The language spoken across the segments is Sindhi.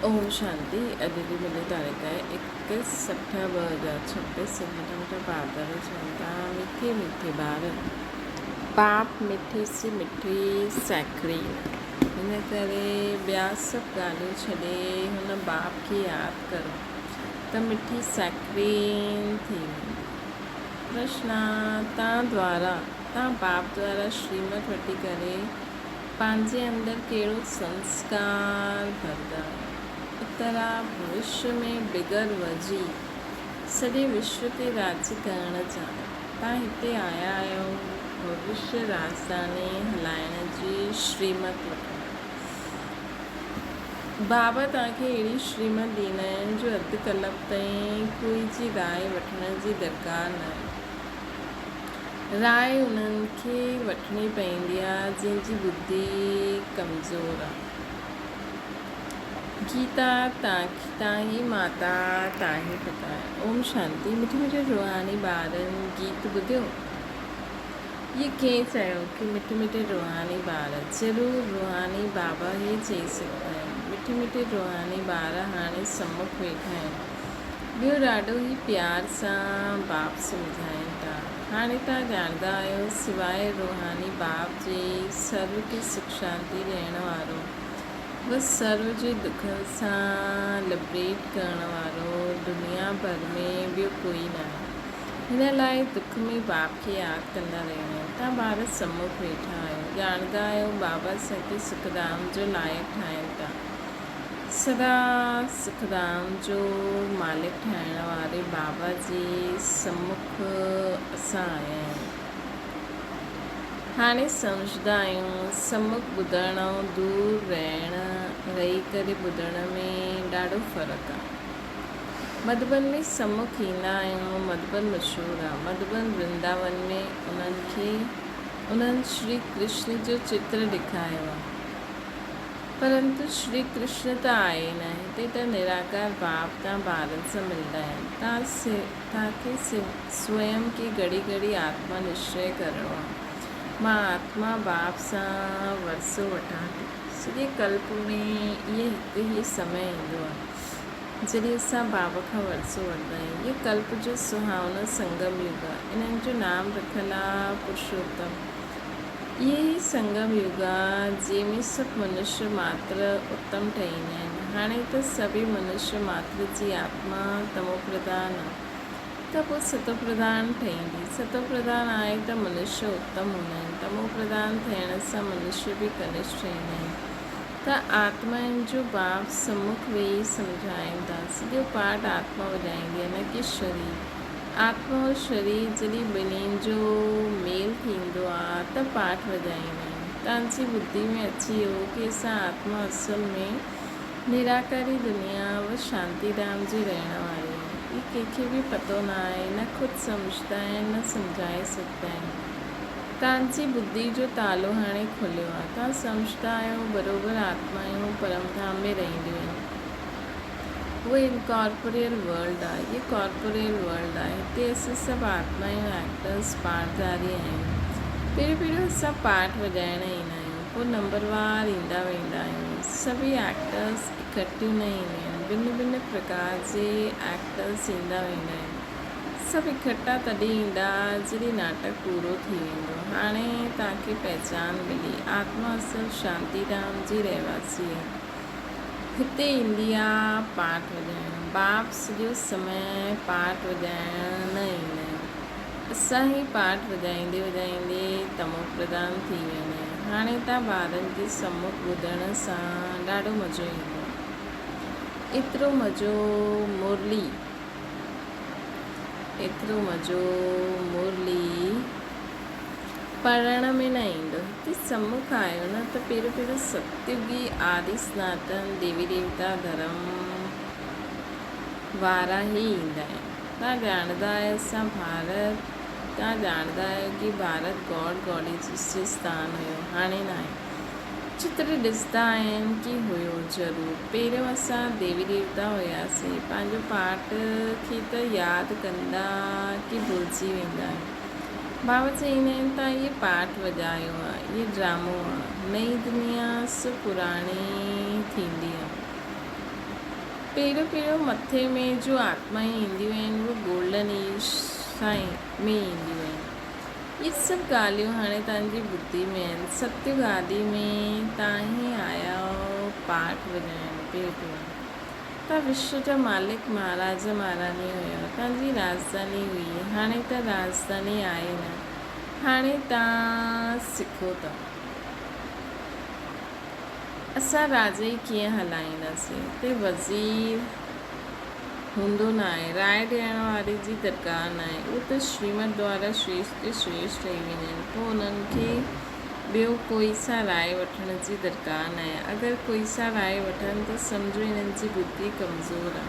اوم شانتي اڄ جي ملي تاريخ آهي 21 سٺ 2026 سنڌ مٺا مٺا بادل چون ٿا مٺي مٺي ٻار باپ مٺي سي مٺي سيکڙي ان ڪري ٻيا سڀ ڳالهيون ڇڏي هن باپ کي ياد ڪرو ته مٺي سيکڙين ٿي ويندي پرشنا تان دوارا تان باپ دوارا شريمت وٺي ڪري پنهنجي اندر ڪهڙو سنسڪار ڀردا آهيو؟ اترا ڀوشيه ۾ بگر وجهي سڄي وشو تي راڄ ڪرڻ جا تان هتي آيا آهيو ڀوشيه راڄڌاني هلائڻ جي شريمت وٺڻ. بابا توهان کي اهڙي شريمت ڏيندا آهن جو اڌ ڪلپ تائين ڪوئي جي راء وٺڻ جي درڪار ناهي. راء انهن کي وٺڻي پئيندي آ جن جي ٻڌي ڪمزور آ. گيتا تان هي ماتا تان هي پتا. اوم شانتي مٺي مٺي روحاني ٻارن گيت ٻڌيو؟ هي ڪنهن چيو ڪي مٺي مٺي روحاني ٻار؟ ضرور روحاني بابا هي چئي سگهندا آهن. مٺي مٺي روحاني ٻار هاڻي سمک ويٺا آهن. ٻيو ڏاڍو ئي پيار سان باپ سمجهائين ٿا. هاڻي توهان ڄاڻندا آهيو سواء روحاني باپ جي سرو کي سک شانتي ڏيڻ وارو و سرو جي دکن سان لبريٽ ڪرڻ وارو دنيا ڀر ۾ ٻيو ڪوئي ناهي. هن لاء دک ۾ باپ کي ياد ڪندا رهڻ آهن. توهان ٻار سمک ويٺا آهيو. ڄاڻندا آهيو بابا اسان کي سک ڌام جو لائق ٺاهين ٿا. سدا سکڌام جو مالڪ ٺاهڻ واري بابا جي سمک اسان آيا آهيون. هاڻي سمجهندا آهيون سمک ٻڌڻ ۽ دور رهڻ رهي ڪري ٻڌڻ ۾ ڏاڍو فرق آ. مڌبن ۾ سمک ايندا آهيون مڌبن مشهور آ. مڌبن ورنداون ۾ انهن کي انهن شري ڪرشن جو چتر ڏيکايو آ. پرنتو شري ڪرشن ته آهي ئي نه، هتي ته نراڪار باپ تان ٻارن سان ملندا آهن. تان کي سوئم کي گهڙي گهڙي آتما نشچي ڪرڻو آهي. مان آتما باپ سان ورثو وٺان ٿي. سڄي ڪلپ ۾ اهي هڪ ئي سمي ايندو آهي، جڏهن اسان باپ کان ورثو وٺندا آهيون. اهي ڪلپ جو سهاونو سنگم يگ آهي. انهن جو نام رکيل آهي پرشوتم. اهي ئي سنگم يگ آ، جنهن ۾ سڀ منشيه ماتر اتم ٺهيندا آهن. هاڻي ته سڀئي منشيه ماتر جي آتما تموپرڌان آ، ته پوء ستوپرڌان ٺهيندي. ستوپرڌان آهي ته منشيه اتم هوندا آهن. تموپرڌان ٿيڻ سان منشيه به ڪنشٽ ٺهيندا آهن. ته آتمائن جو باپ سمک ويهي سمجهائين ٿا. سڄو پاٺ آتما وڄائيندي آ، نه ڪي شرير. آتما ۽ شرير جڏهن ٻنهين جو ميل ٿيندو آ ته پاٺ وڄائيندا آهن. توهان جي ٻڌي ۾ اچي ويو ڪي اسان آتما اصل ۾ نراڪاري دنيا و شانتي ڌام جي رهڻ واري آهيون. هي ڪنهن کي به پتو نه آهي، نه خود سمجهندا آهن نه سمجهائي سگهندا آهن. توهان جي ٻڌي جو تالو هاڻي کليو آ. توهان سمجهندا آهيو بروبر آتمائون پرم ڌام ۾ رهنديون آهن. اهو انڪارپوريل ورلڊ آهي. هيء ڪارپوريل ورلڊ آهي. هتي اسين سڀ آتمايون ائڪٽرس، پارٽ ڌاري، آهيون. پهريون پهريون اسان پارٽ وڄائڻ ايندا آهيون. پوء نمبروار ايندا ويندا آهيون. سڀئي ائڪٽرس اڪٺيون نه اينديون آهن. ڀن ڀن پرڪار جي ائڪٽرس ايندا ويندا آهن. سڀ اڪٺا تڏهن ايندا جڏهن ناٽڪ پورو ٿي ويندو. هاڻي توهان کي پهچان ملي. آتما اصل شانتي ڌام جي رهواسي آهي. هتي ايندي آ پاٽ وڄائڻ. باپ سڄو سمي پاٽ وڄائڻ نه ايندا آهن. اسان هي پاٽ وڄائيندي وڄائيندي تمو پرڌان ٿي ويندا آهيون. هاڻي تان ٻارن جي سمک ٻڌڻ سان ڏاڍو مزو ايندو آ. ايترو مزو مرلي ايترو مزو مرلي. پڙهڻ ۾ نه ايندو. هتي سمک آيو نه ته پهريون پهريون ستيوگي آدي سناتن ديوي ديوتا ڌرم وارا ئي ايندا آهن. توهان ڄاڻندا آهيو اسان ڀارت توهان ڄاڻندا آهيو ڪي ڀارت گاڊ گاڊيس جو اسٿان هيو هاڻي ناهي. چتر ڏسندا آهن ڪي هيو ضرور. پهريون اسان ديوي ديوتا هياسين. پنهنجو پاٺ کي ته ياد ڪندا ڪي ڀلجي ويندا آهيون. بابا چئيندا آهن ته اهي پاٺ وڄايو آ، اهي ڊرامو آ، نئين دنيا سو پراڻي ٿيندي آ. پهريون پهريون مٿي ۾ جو آتمائون اينديون آهن اهي گولڊن ايج سان ۾ اينديون آهن. اهي سڀ ڳالهيون هاڻي توهان جي ٻڌي ۾ آهن. ستيگ آدي ۾ توهان ئي آيا آهيو پاٺ وڄائڻ. پهريون پهريون توهان وشو جا مالڪ مهاراج مهاراڻي هيا. توهان جي راڄڌاني هئي. هاڻي ته راڄڌاني آهي نه. هاڻي توهان سکو ٿا. اسان راڄ ئي ڪيئن هلائينداسين؟ اتي وزير هوندو ناهي، راء ڏيڻ واري جي درڪار ناهي، اهي ته شريمت دوارا شريشٽ تي شريشٽ ٺهي ويندا آهن، پوء انهن کي ٻيو ڪوئي سان راء وٺڻ جي درڪار ناهي، اگر ڪوئي سان راء وٺن ته سمجهو انهن جي ٻڌي ڪمزور آ.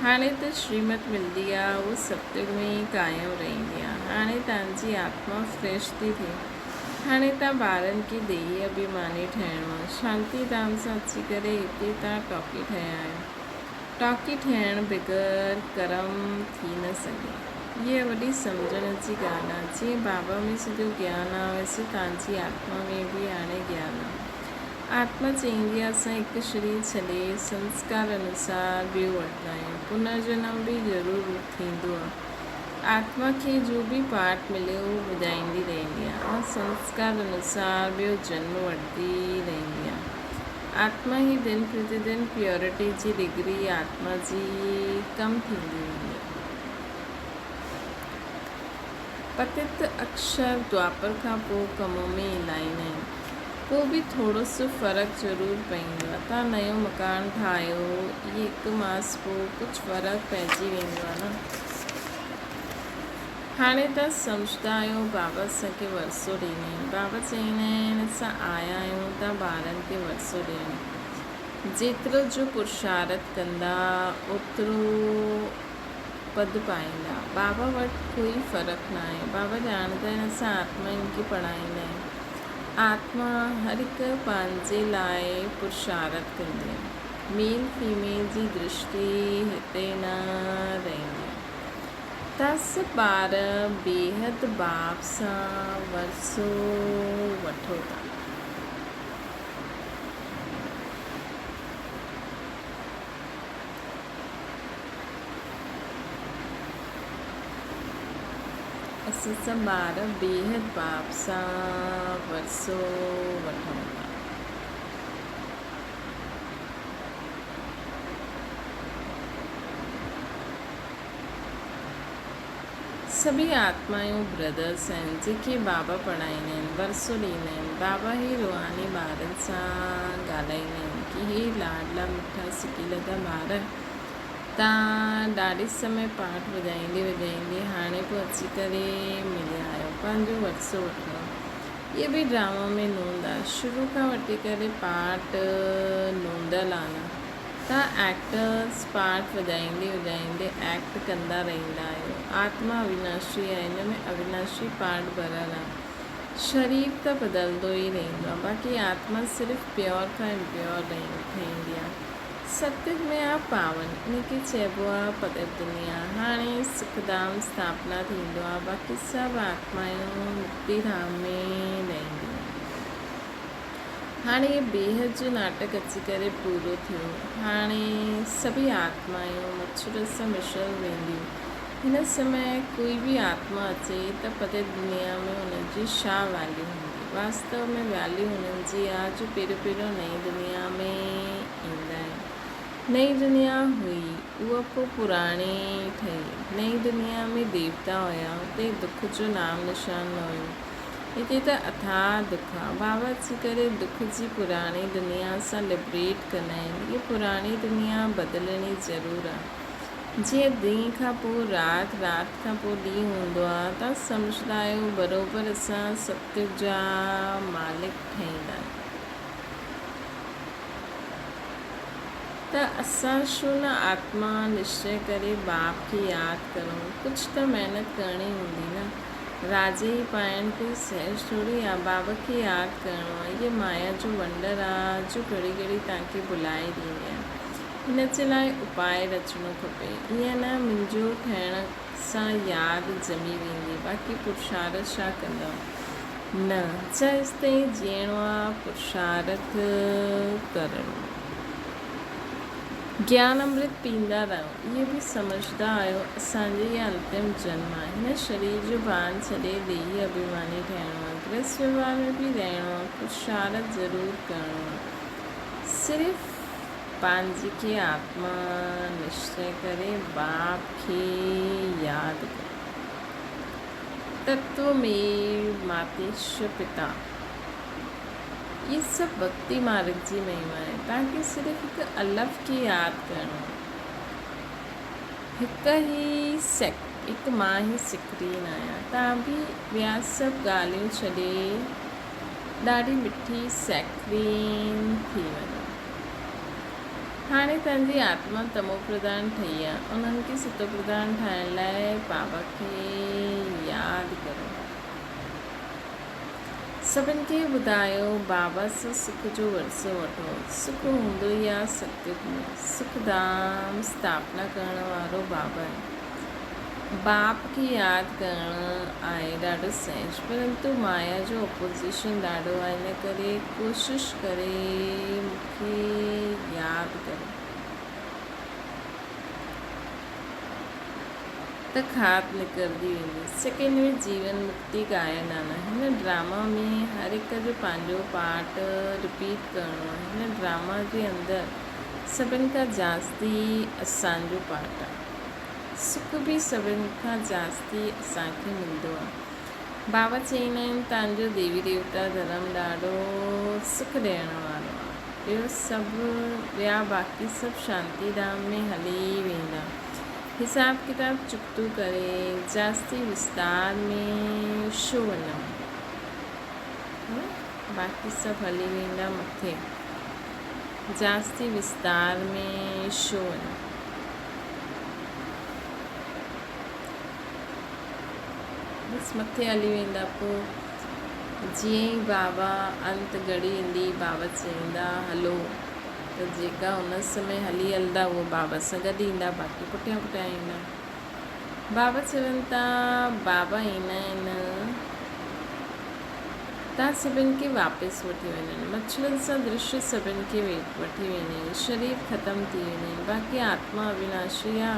هاڻي ته شريمت ملدي آ، اهو ستيگ ۾ ئي قائم رهندي آ. هاڻي توهان جي آتما فريش ٿي ٿئي. هاڻي تان ٻارن کي ديهي اڀيماني ٺهڻو آ. شانتي ڌام سان اچي ڪري هتي تان ٽاڪي ٺهيا آهيو. ٽاڪي ٺهڻ بغير ڪرم ٿي نه سگهي. هيء وڏي سمجهڻ جي ڳالهه آ. جيئن بابا ۾ سڄو گيان آ ويسي تان جي آتما ۾ به هاڻي گيان آ. آتما چئيندي آ اسان هڪ شرير ڇڏي سنسڪار انوسار ٻيو وٺندا آهيون. پنرجنم به ضرور ٿيندو آ. آتما کي جو به پاٺ مليو اهو ٻڌائيندي رهندي آهي ۽ سنسڪار انوسار ٻيو جنم وٺندي رهندي آهي. آتما هي دن پرتي دن پيورٽي جي ڊگري آتما جي ڪم ٿيندي ويندي آهي. پتت اڪشر دوآپر کان پوء ڪم ۾ الائيندا آهن. پوء به ٿورو سو فرق ضرور پئيندو آهي. تان نيو مڪان ٺاهيو اهي هڪ ماس پوء ڪجهه فرق پئجي ويندو آهي نه. هاڻي تان سمجهدا آهيو بابا اسان کي ورثو ڏيندا آهن. بابا چئيندا آهن اسان آيا آهيون تان ٻارن کي ورثو ڏيڻ. جيترو جو پرشارٿ ڪندا اوترو پد پائيندا. بابا وٽ ڪوئي فرق ناهي. بابا ڄاڻندا آهن اسان آتمائن کي پڙهائيندا آهيون. آتما هر هڪ پنهنجي لاء پرشارٿ ڪندي آهي. ميل فيميل جي درشٽي هتي نه رهندي آهي. تس ٻار بيحد باپ سان ورثو وٺو ٿا. اسان سڀ ٻار بيحد باپ سان ورثو وٺون ٿا. سڀئي آتمائون برادرس آهن، جيڪي بابا پڙهائيندا آهن، ورثو ڏيندا آهن. بابا هي روحاني ٻارن سان ڳالهائيندا آهن ڪي هي لاڏلا مٺا سڪيلڌا ٻار، تان ڏاڍي سمي پاٺ وڄائيندي وڄائيندي هاڻي پوء اچي ڪري مليا آهيو، پنهنجو ورثو وٺڻو. اهي به ڊراما ۾ نوند آ. شروع کان وٺي ڪري پارٽ نوندل آ نه. تان ايڪٽرس پارٽ وڄائيندي وڄائيندي ايڪٽ ڪندا رهندا آهيو. آتما اويناشي آهي ان ۾ اويناشي پارٽ ڀريل آ. شرير ته بدلندو ئي رهندو آ باقي آتما صرف پيور کان امپيور ٺهيندي آ. ستيگ ۾ آ پاون ان کي چئبو آ پتت دنيا. هاڻي سک ڌام اسٿاپنا ٿيندو آ باقي سڀ آتمائون مڪتي ڌام ۾ رهنديون. هاڻي هي بيحد جو ناٽڪ اچي ڪري پورو ٿيو. هاڻي سڀئي آتمائون مڇر سان مشل وينديون. هن سمي ڪوئي به آتما اچي ته پتت دنيا ۾ ان جي ڇا ويليو هوندي؟ واستو ۾ ويليو انهن جي آ جو پهريون پهريون نئين دنيا ۾ ايندا آهن. نئين دنيا هئي، اها پوء پراڻي ٺهي. نئين دنيا ۾ ديوتا هيا، اتي دک جو نام نشان نه هيو. هتي ته اٿاهه دک آ. بابا اچي ڪري دک جي پراڻي دنيا سان لبريٽ ڪندا آهن. هيء پراڻي دنيا بدلڻي ضرور آ. جيئن ڏينهن کان پوء رات، رات کان پوء ڏينهن هوندو آ. توهان سمجهندا آهيو بروبر اسان ستيگ جا مالڪ ٺهيندا آهيون ته اسان ڇو نه آتما نشچي ڪري باپ کي ياد ڪرون. ڪجهه ته محنت ڪرڻي هوندي نه. راڄ ئي پائڻ ڪوئي سهج ٿوري آ. باب کي ياد ڪرڻو آ. هيء مايا جو ونڊر آ جو گهڙي گهڙي توهان کي ڀلائي ڏيندي آ. هن جي لاء اپاء رچڻو کپي. ائين نه منهنجو ٺهڻ سان ياد ڄمي ويندي. باقي پرشارٿ ڇا ڪندؤ؟ نه، جيستائين جيئڻو آ پرشارٿ ڪرڻو. گيان امرت پيئندا رهو. اهي به سمجهندا آهيو اسان جو هي انتم جنم آهي. هن شرير جو ڀان ڇڏي ديهي اڀيماني ٺهڻو آهي. گرهست ويوهار ۾ به رهڻو آهي. پرشارٿ ضرور ڪرڻو آهي. صرف پنهنجي کي آتما نشچي ڪري باپ کي ياد ڪريو. تتوميو ماتيش پتا. اهي سڀ ڀڳتي مارڳ جي مهما آهي. توهان کي صرف هڪ الف کي ياد ڪرڻو آهي. هڪ ئي سيڪ، هڪ مان ئي سڪرين آهيان. توهان به ٻيا سڀ ڳالهيون ڇڏي ڏاڍي مٺي سيڪرين ٿي وڃو. هاڻي توهان جي آتما تمو پرڌان ٺهي آهي. انهن کي ستو پرڌان ٺاهڻ لاء بابا کي ياد ڪريو. سڀن کي ٻڌايو، بابا سان سک جو ورثو وٺو. سک هوندو ئي آ ستيگ ۾. سک ڌام اسٿاپنا ڪرڻ وارو بابا آهي. باپ کي ياد ڪرڻ آهي ڏاڍو سهج پرنتو مايا جو اپوزيشن ڏاڍو آهي ان ڪري ڪوشش ڪري مون کي ياد ڪريو. ته کاڌ نڪرندي ويندي. سيڪنڊ ۾ جيون مڪتي گايا نانا. هن ڊراما ۾ هر هڪ جو پنهنجو پارٽ رپيٽ ڪرڻو آهي. هن ڊراما جي اندر سڀن کان جاستي اسان جو پارٽ آهي. سک به سڀن کان جاستي اسان کي ملندو آهي. بابا چئيندا آهن تان جو ديوي ديوتا ڌرم ڏاڍو سک ڏيڻ وارو آهي. ٻيو سڀ ٻيا باقي سڀ شانتي ڌام ۾ هلي ويندا. حساب ڪتاب چڪتو ڪري جاستي وستار ۾ شو وڃون ها باقي سڀ هلي ويندا مٿي جاستي وستار ۾ شو وڃون. بس مٿي هلي ويندا پوء جيئن ئي بابا انت گهڙي ايندي بابا چئيندا هلو ته جيڪا ان سمي هلي هلندا اهي بابا سان گڏ ايندا باقي پٺيان پٺيان ايندا. بابا چون ٿا بابا ايندا آهن تان سڀن کي واپس وٺي وڃن. مڇرن سان درش سڀن کي وٺي ويندا آهن. شرير ختم ٿي ويندا آهن باقي آتما اويناشي آ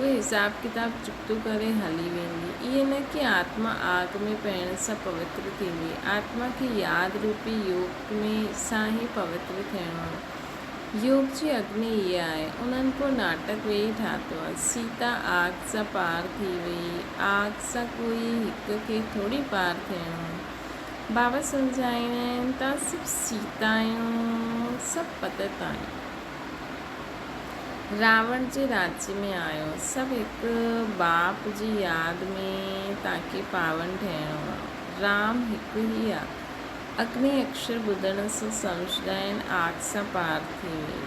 اهي حساب ڪتاب چڪتو ڪري هلي ويندي. ائين نه ڪي آتما آگ ۾ پئڻ سان پوتر ٿيندي. آتما کي ياد روپي يوگ ۾ سان ئي پوتر ٿيڻو آهي. يوگ جي اگني اها آهي. انهن ڪو ناٽڪ ويهي ٺاتو آهي. سيتا آگ سان پار ٿي ويئي. آگ سان ڪوئي هڪ کي ٿوري پار ٿيڻو آهي. بابا سمجهائيندا آهن، توهان سڀ سيتا آهيون، سڀ پتت آهيون. راوڻ جي راڄ ۾ آيو. سڀ هڪ باپ جي ياد ۾ تاڪي پاون ٺهڻو آ. رام هڪ ئي آ. اگني اڪشر ٻڌڻ سان سمجهندا آهن آگ سان پار ٿي وئي.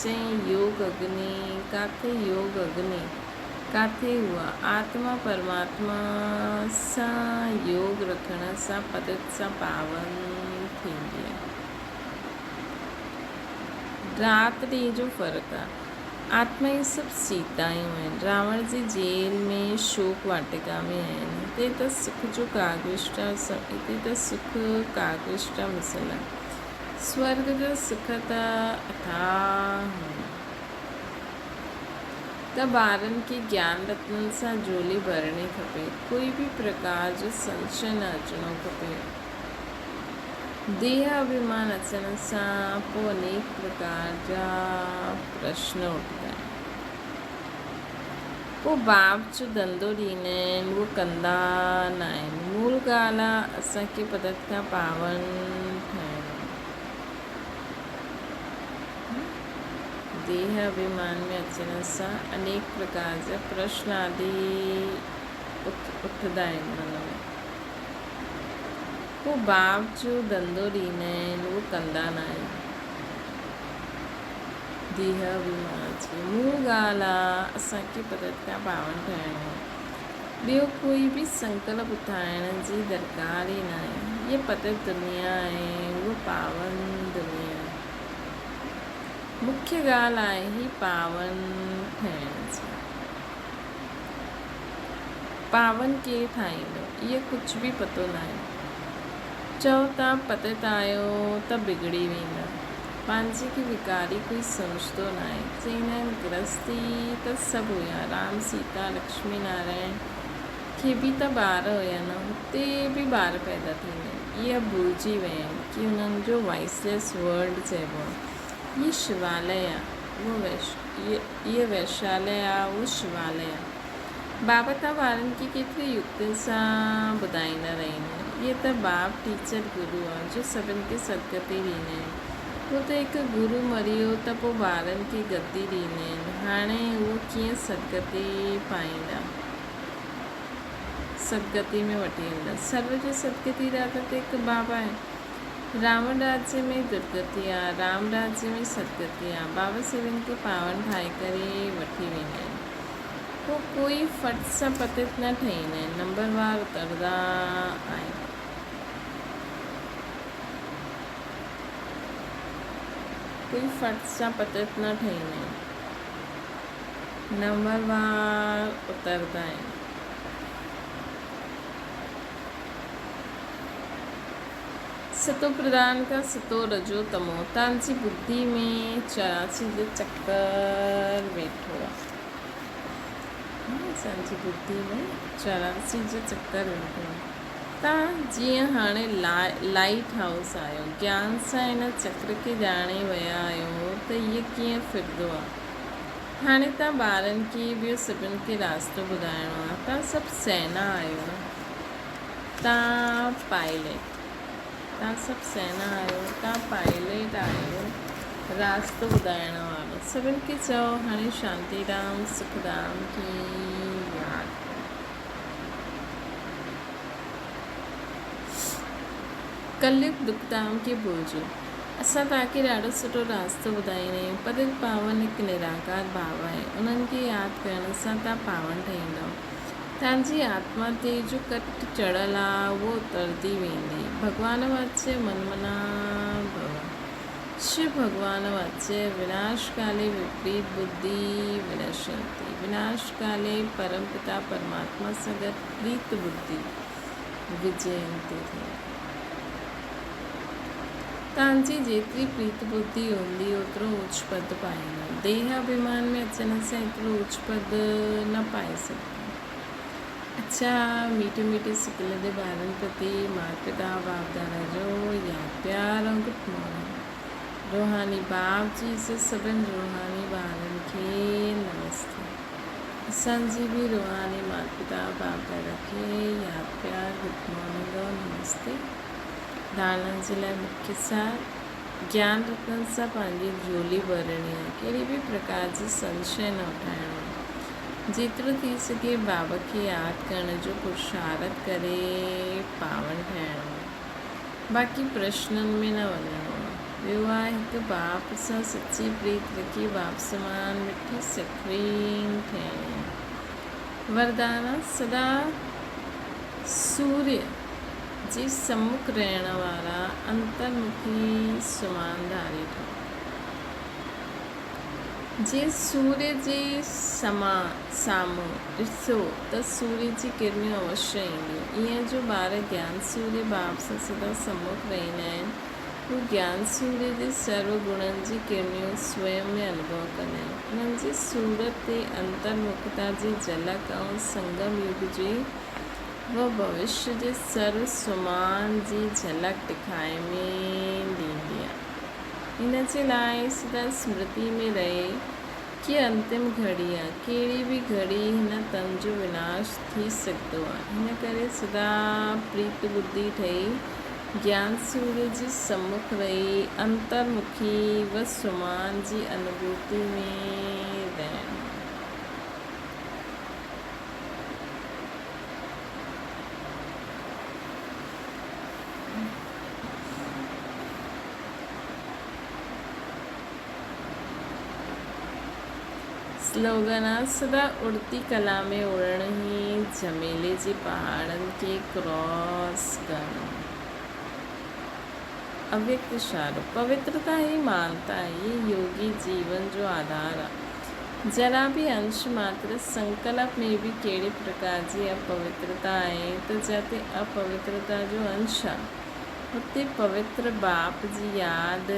چئين يوگ اگني، ڪاٿي يوگ اگني، ڪاٿي اها. آتما پرماتما سان يوگ رکڻ سان پتت سان پاون ٿيندي آ. رات ڏينهن جو فرق آ. آتما اهي سڀ سيتايون آهن. راوڻ جي جيل ۾ شوڪ واٽڪا ۾ آهن. هتي ته سک جو ڪاگوشٽا هتي ته سک ڪاگوشٽا مثل آ. سورڳ جا سک ته اٿاهه آهن. ته ٻارن کي گيان رتنن سان جهولي ڀرڻي کپي. ڪوئي به پرڪار جو سنشي نه اچڻو کپي. ديهه اڀيمان اچڻ سان پوء انيڪ پرڪار جا پرشن اٺندا آهن. پوء باپ جو ڌنڌو ڏيندا آهن، اهو ڪندا ناهن. مول ڳالهه آ اسان کي پدت کان پاون ٺاهڻو آ. ديهه اڀيمان ۾ اچڻ سان انيڪ پرڪار جا پرشن آدي اٿندا آهن من ۾. هو باپ جو ڌنڌو ڏيندا آهن، اهو ڪندا ناهن. ديهه به مان جي مون ڳالهه آ، اسان کي پتت کان پاون ٺاهڻو آ. ٻيو ڪوئي به سنڪلپ اٿائڻ جي درڪار ئي ناهي. هيء پتت دنيا آهي، هوء پاون دنيا آهي. مکيه ڳالهه آهي هي پاون ٺهڻ جي. پاون ڪير ٺاهيندو؟ اهو ڪجهه به پتو ناهي. چئو ته پتت آيو ته بگڙي ويندا. پنهنجي کي وڪاري ڪوئي سمجهندو ناهي. چئيندا آهن گرهستي ته سڀ هيا، رام سيتا لڪشمي نارائڻ کي به ته ٻار هيا نه، هتي به ٻار پيدا ٿيندا آهن. اها ڀلجي ويا آهن ڪي انهن جو وائسليس ورلڊ چئبو آهي. هي شوالئه آهي، اهو هيء ويشالئه آهي، اهو شوالئه آهي. بابا ته ٻارن کي ڪيتري يڪتين سان ٻڌائيندا رهندا آهن. اهي ته باپ ٽيچر گرو آ جو سڀن کي سدگتي ڏيندا آهن. هو ته هڪ گرو مري ويو ته پو ٻارن کي گدي ڏيندا آهن. هاڻي اهو ڪيئن سدگتي پائيندا. سدگتي ۾ وٺي ويندا. سرو جو سدگتي داتا ته هڪ بابا آهي. راوڻ راجيه ۾ درگتي آ، رام راجيه ۾ سدگتي آ. بابا سڀن کي پاون ٺاهي ڪري وٺي ويندا آهن. پوء ڪوئي ڦٽ سان پتت نه ٺهيندا آهن، نمبر وار اترندا آهن. ڪوئي ڦٽ سان پتت نه ٺهيندا آهن، نمبر وار اترندا آهن. ستو پرڌان کان ستو رجو تمو، تان جي ٻڌي ۾ 84 جو چڪر ويٺو آ. اسان جي ٻڌي ۾ 84 جو چڪر ويٺو آ. تان جيئن هاڻي لائيٽ هائوس آيو، گيان سان ان چڪر کي ڄاڻي ويا آهيو ته هيء ڪيئن ڦرندو آ. هاڻي تان ٻارن کي ٻيو سڀن کي راستو ٻڌائڻو آ. تان سڀ سينا آهيو نه. تان پائليٽ. تان سڀ سينا آهيو، تان پائليٽ آهيو، راستو ٻڌائڻ وارو. سڀن کي چئو هاڻي شانتي ڌام سک ڌام کي ياد ڪريو. ڪليگ دک ڌام کي ڀلجو. اسان توهان کي ڏاڍو سٺو راستو ٻڌائيندا آهيون. پتت پاون هڪ نراڪار ڀاو آهي. انهن کي ياد ڪرڻ سان توهان پاون ٺهيندؤ. توهان جي آتما تي جو ڪٽ چڙهيل آ اهو اترندي ويندي. ڀڳوان واچ من منا ڀو. شو ڀڳوان واچ وناش ڪالي وپريت ٻڌي ونشينتي. وناش ڪالي پرم پتا پرماتما سان گڏ پريت ٻڌي وجينتي ٿيندي. توهان جي جيتري پريت ٻڌي هوندي اوترو اوچ پد پائيندؤ. ديهه اڀيمان ۾ اچڻ سان ايترو اوچ پد نه پائي سگهندؤ. اڇا ميٺي ميٺي سڪيلڌي ٻارن پرتي مات پتا باپ دادا جو ياد پيار ۽ گڊ مارننگ. روحاني باپ جي عزت سڀن روحاني ٻارن کي نمستي. اسان جي به روحاني مات پتا باپ دادا کي ياد پيار گڊ مارننگ ۽ نمستي. دانن جي لاء مکيه سار گيان رتن سان پنهنجي جهولي ڀرڻي آهي، ڪهڙي به پرڪار جي سنشي نه اٺائڻو آهي. جيترو ٿي سگهي بابا کي ياد ڪرڻ جو پرشارٿ ڪري پاون ٺاهڻو آهي. باقي پرشنن ۾ نه وڃڻو آهي. ٻيو آهي هڪ باپ سان سچي پريت رکي باپ سمان مٺي سکرين ٺهڻي آهي. وردان آ سدا سوريه جي سمک رهڻ وارا انترمکي سمان ڌاري ٺهو. جي سوريه جي سامهون ڏسو ته سوريه جي ڪرڻيون اوشيه اينديون. ايئن جو ٻار گيان سوريه ڀاو سان سدا سمک رهندا آهن، هو گيان سوريه جي سرو گڻن جي ڪرڻيون سويم ۾ انوڀو ڪندا آهن. انهن جي صورت تي انترمکتا جي جهلڪ ۽ سنگم يگ جي و ڀوشيه جي سرو سمان جي جهلڪ ڏکائي ۾ ڏيندي آهي. ان جي لاء سدا سمرتي ۾ رهي ڪي انتم گهڙي آ، ڪهڙي به گهڙي هن تن جو وناش ٿي سگهندو آ. هن ڪري سدا پريت ٻڌي ٺهي گيان سوريه جي سمک رهي انترمکي و سمان جي انوڀوتي ۾ رهڻ. سلوگن آ سدا اڙتي ڪلا ۾ اڙڻ هي جهميلي جي پهاڙن کي ڪراس ڪرڻ. اويڪت اشارو، پوترتا هي مانتا هي يوگي جيون جو آڌار آ. ذرا به انش ماتر سنڪلپ ۾ به ڪهڙي پرڪار جي اپوترتا آهي ته جاتي اپوترتا جو انش آ، هتي پوتر باپ جي ياد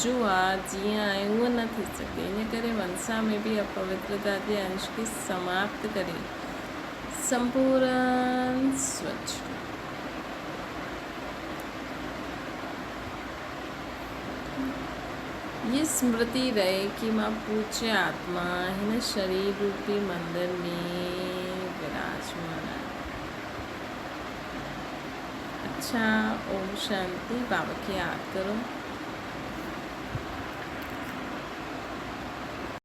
جو آ جيئن آهي اهو نه ٿي سگهي. ان ڪري ونسا ۾ به اپوترتا جي انش کي سماپت ڪري سمپورن سوڇ ڪريو. هيء سمرتي رهي ڪي مان پوجيه آتما هن شرير روپي مندر ۾ وراجمان آهيان. اڇا اوم شانتي بابا کي ياد ڪرو.